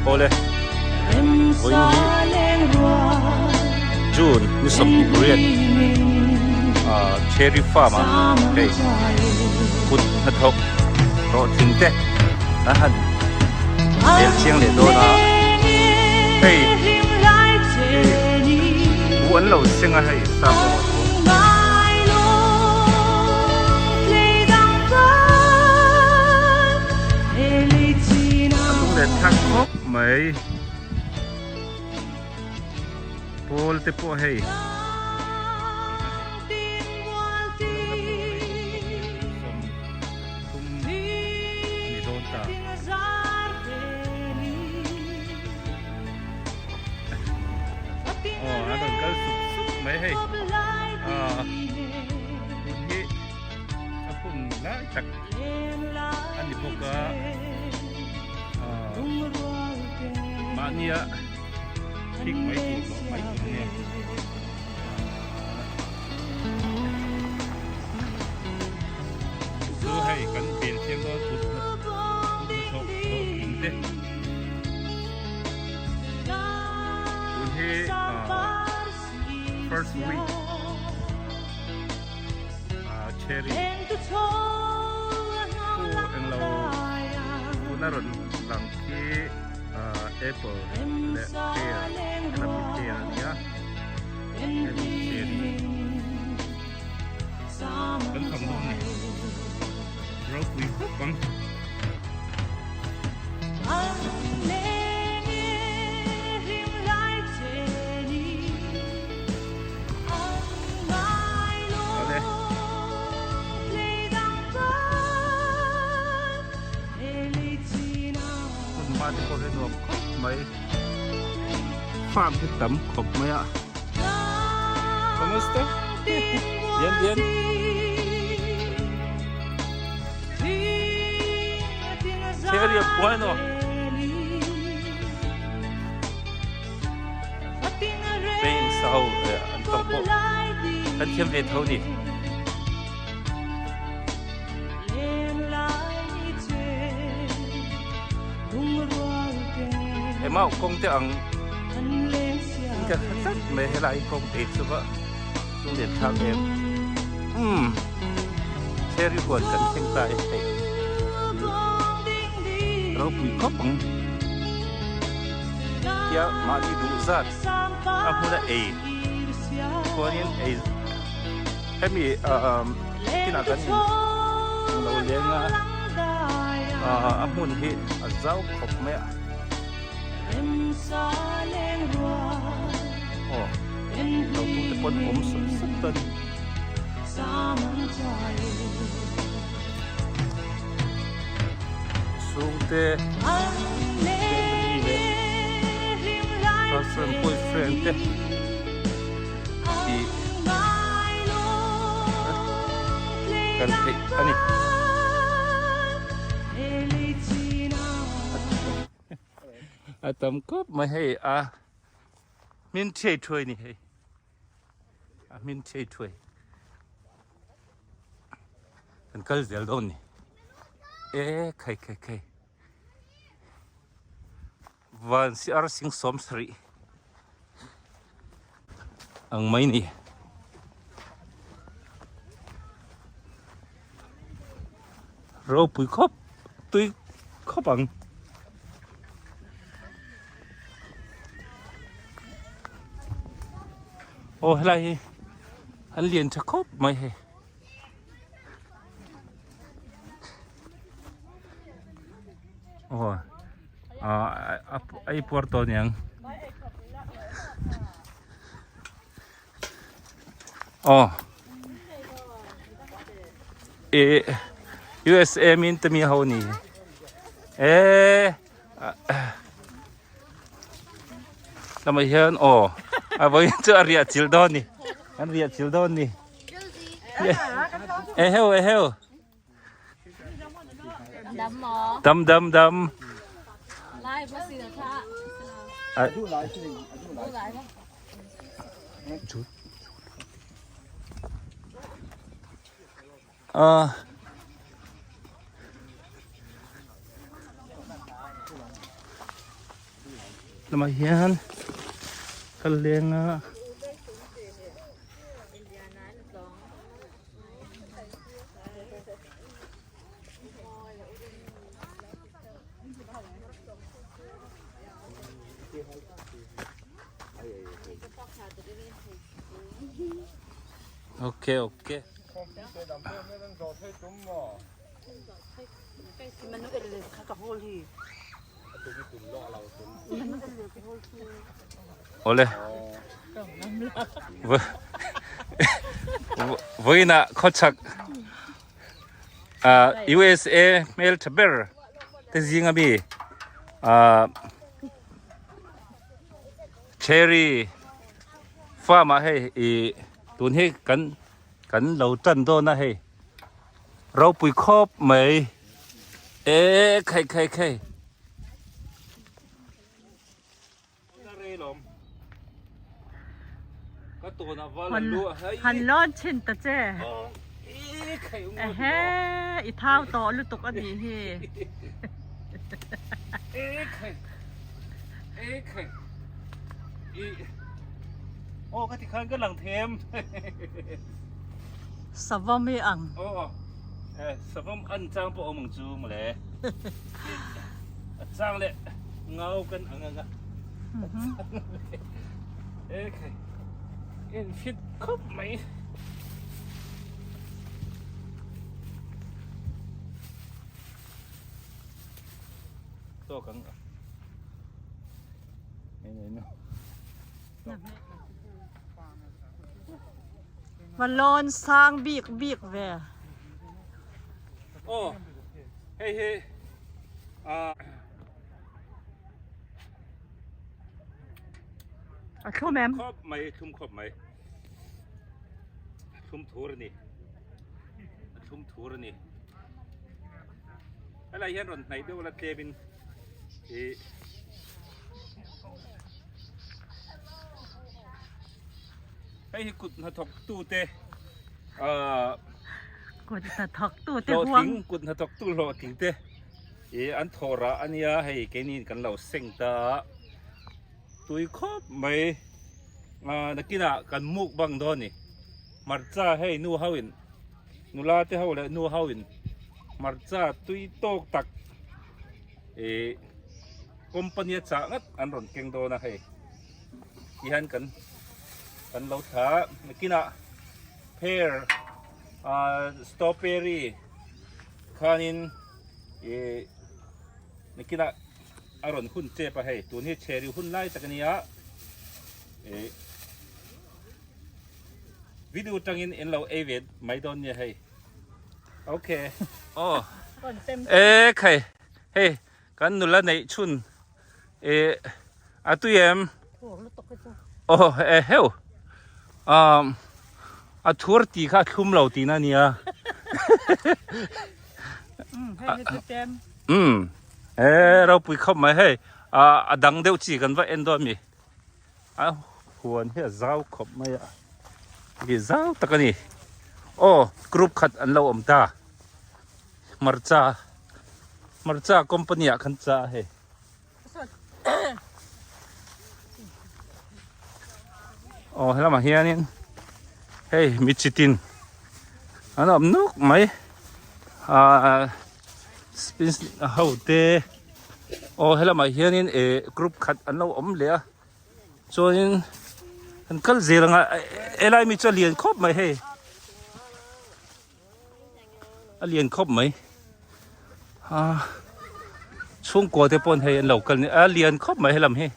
Awle vawiin hi June ni 28 ah Cherry Farm ah hei kut hnathawk hlawhtling te an han vel chiang leh dawn a hei buh an lo seng a hei sap ho A lunglen thlak khawp mai. Pawl te pawh hei. Aw an rawn kal sup sup mai hei ah tun hi a hun lai tak a ni bawk a ah mahnia thik mai tur lawh mai tur a nia. Chu hei kan bel chiang dawn kut hnathawk hlawhtling te. Tun hi first week cherry thu englo tuna rawn lang khi apple leh pear helam hi pear a nia hemi cherry kan kham dawn ni ropui khawp ang. Awle. Hun hma te pawh hi nuam khawp mai. Farm hi tam khawp mai a. Kamusta? Dian dian. Cherry bueno. Paint sa ho an tawng pawh kan thiam ve tho ni. Emau kawng te ang in ka hre tlat mai helai kawng te chu va lunglen thlak em. Umm cherry huan kan thleng ta e hei ropui khawp ang tia mahni duh zat a hmuna ei chuanin ei hemi ah kinah kan in lo leng a ah a hmun hi a zau khawp mai a aw lo tu te pawn awm sup sup ta ni. Chhungte family leh girlfriend boyfriend te tih kan theih a ni. A tam khawp mai hei a hmin thiai thuai a ni hei. A hmin thei thuai. Kan kal zel dawn ni. E khai khai khai. Van si ar sing sawm sarih ang mai ni. Ropui khawp tui khawp ang. Aw helai hi an lian tha khawp mai hei. Aw ah a i puar tawh aniang. Aw e USA min te mi ho ni e Lamah hian aw a vawiin chu a riah chilh dawn ni an riah chilh dawn ni eheu eheu dam dam dam a Lamah hian kal leng a. Ok ok. Awle. Vawiinah khawchhak USA hmel tha ber te zinga mi Cherry farm ah hei ih tun hi kan kan lo tan dawn a hei ropui khawp mai e khai khai khai. Han lawn thin ta che. Ehe i thau tawh lutuk a nih hi. Savawm hi ang. Savawm an chang pawh awm ang chu mawle. A chang leh ngau kan ang ang a. A chang leh e khai in fit khawp mai. Tawk ang. Nei nei no. Va lawn sang bik bik ve. Aw hei hi A thlum em? Khawp mai thlum khawp mai. A thlum thur a ni. A thlum thur a ni. Helai hian rawn hnaih deuh la tlem in ih Hei hi kut hnathawk tute ah Kut hnathawk tute huang. Hlawhtling kut hnathawk tu hlawhtling te ih an thawh rah a nia hei keini kan lo seng ta a tui khawp mai ah nakinah kan mukbang dawn a ni hmarcha hei nu ho in nula te ho leh nu ho in hmarcha tui tawk tak ih company a chah ngat an rawn keng dawn a hei. Tihian kan kan lo thla a nakinah pear ah strawberry khanin ih nakinah a rawn hun tep a hei tun hi cherry hun lai tak a nia ih video tangin in lo ei ve mai dawn nia hei okay aw e khai hei kan nula neih chhun. E a tui em? Aw e heu. Um a thur ti kha a thlum lo tihna a nia. Um e ropui khawp mai hei a a dang deuh chi kan va en dawn mi. A huan hi a zau khawp mai a. Hi zau tak a ni. Aw group khat an lo awm ta. Hmarcha hmarcha company ah khan cha a hei. Aw helamah hianin hei mi chitin an awm nuk mai ah spins ho te aw helamah hianin eh group khat an lo awm leh a chuanin an kal zel ang a helai mi chu a lian khawp mai hei. A lian khawp mai a chhungkua te pawn hei an lo kal a lian khawp mai helam hi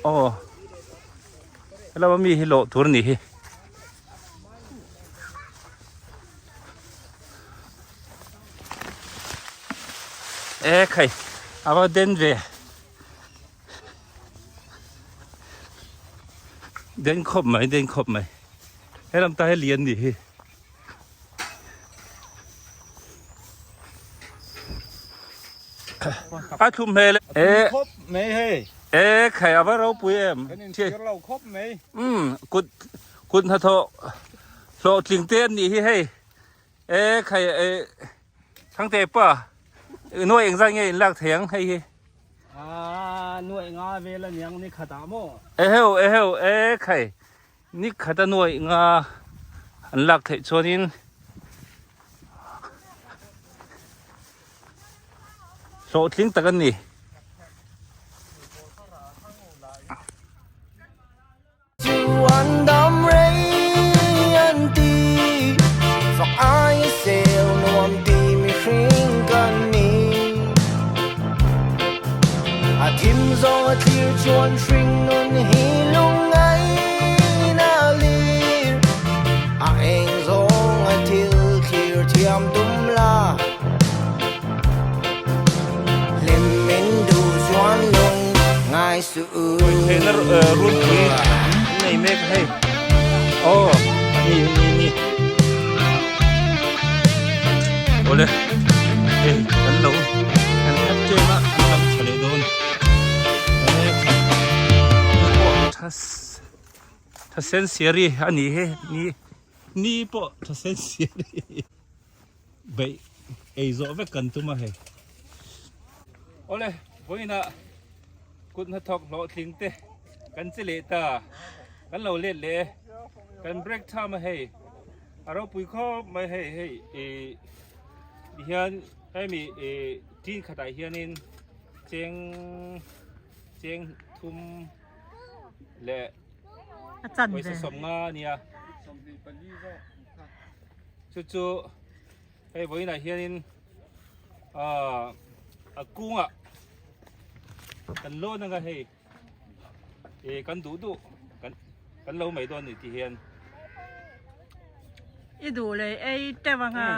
aw helam ami hi lawh tur a nih hi. E khai a va den ve. Den khawp mai den khawp mai helam ta hi lian nih hi a thlum hmel e khawp mai hei e khai ava ropui em kan in thlir lo khawp mai um kut kut hnathawh hlawhtling te an nih hi hei e khai e thangte pa nuai engzat nge in lak thei ang hei hi. A nuaih nga vel aniang ni khat ah maw? Eheu eheu e khai ni khat a nuaih nga an lak theih chuanin hlawhtling tak an ni. Theihna runpui an nei mek a hei aw ni ni ni awle hei kan lo kan khat chen a an lam tha leh dawn he pawh tha tha sen siari a ni he ni ni pawh tha sen siari beih ei zawh vek kan tum a hei awle vawiinah Kut hnathawk hlawhtling te kan che leh ta, kan lo let leh e, kan break tham a hei, a ropui khawp mai hei hei ih tihian hemi ih tin khatah hianin cheng cheng thum leh pawisa sawmnga a nia chu chu hei vawiinah hianin ah a kungah. Kan lawn anga hei eh kan duh duh kan kan lo mai dawn ni ti hian. I duh leh ei teuh anga.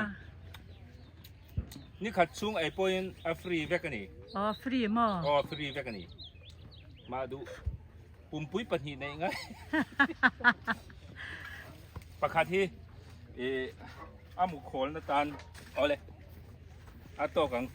Ni khat chhung ei pawhin a free vek a ni. Aw free maw? Aw free vek a ni. Mah duh pumpui pahnih neih ngai. Pakhat hi eh a mukhawl na tan awle a tawk ang.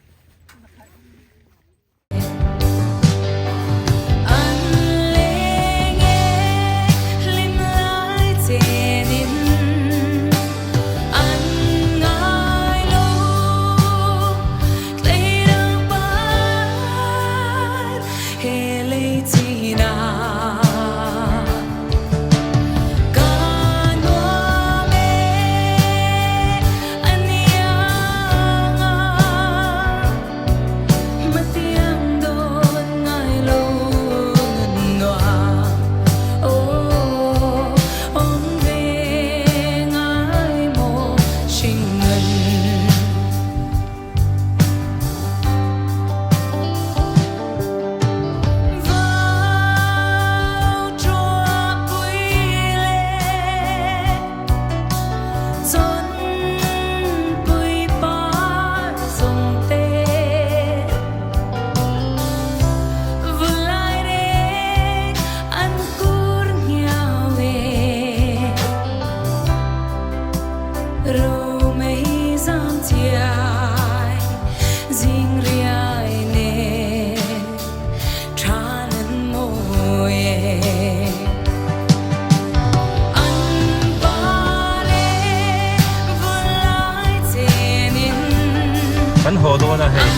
Kan haw dawn a hei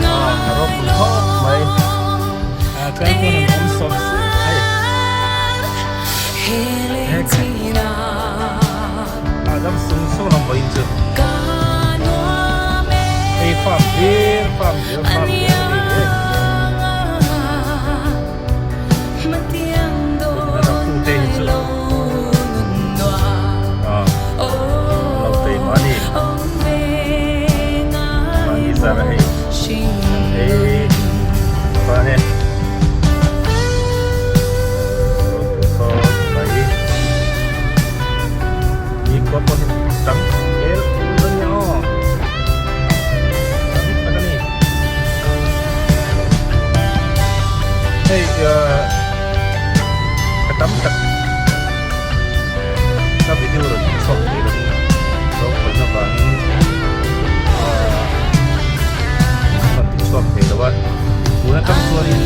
a ropui khawp mai a tlai pawn an awm sawp hei a dam sung sung lam pawhin chu hei farm hlir farm hlir farm hlir a ni e. Hei ka tam tak ka video rawn chhuak thei lo ropui na vangin rawn ti chhuak thei lo a tun atang chuanin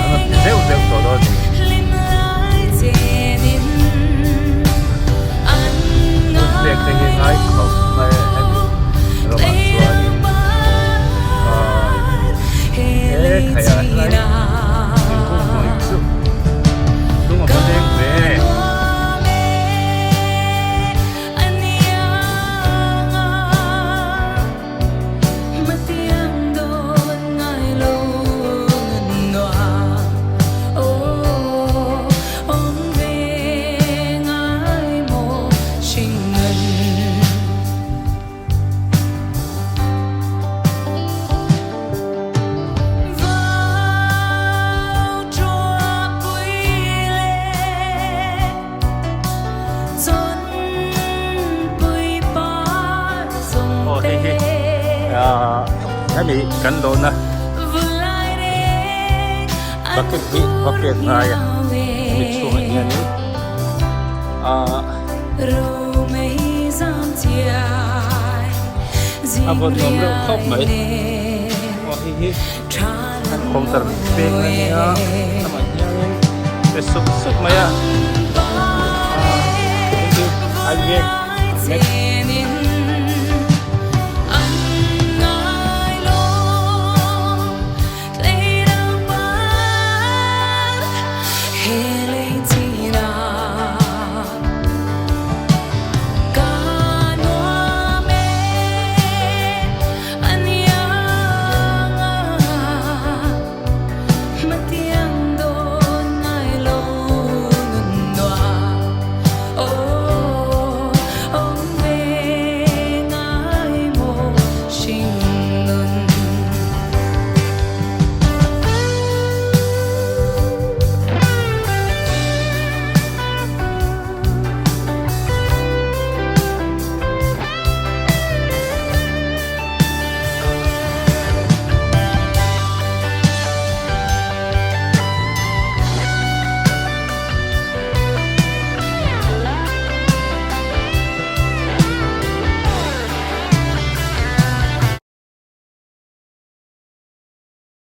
an rawn ti zeuh zeuh tawh dawn a ni. Hun pek te hi ngai khawp mai a hemi ramah chuanin. He khai ah. Hemi kan lawhna bucket hi va pek ngai a hemi chhungah hianin ahh a vawn nuam reuh khawp mai aw hei hi an counter peng a nia amah hianin pe sup sup mai a ahh hei hi ai vek.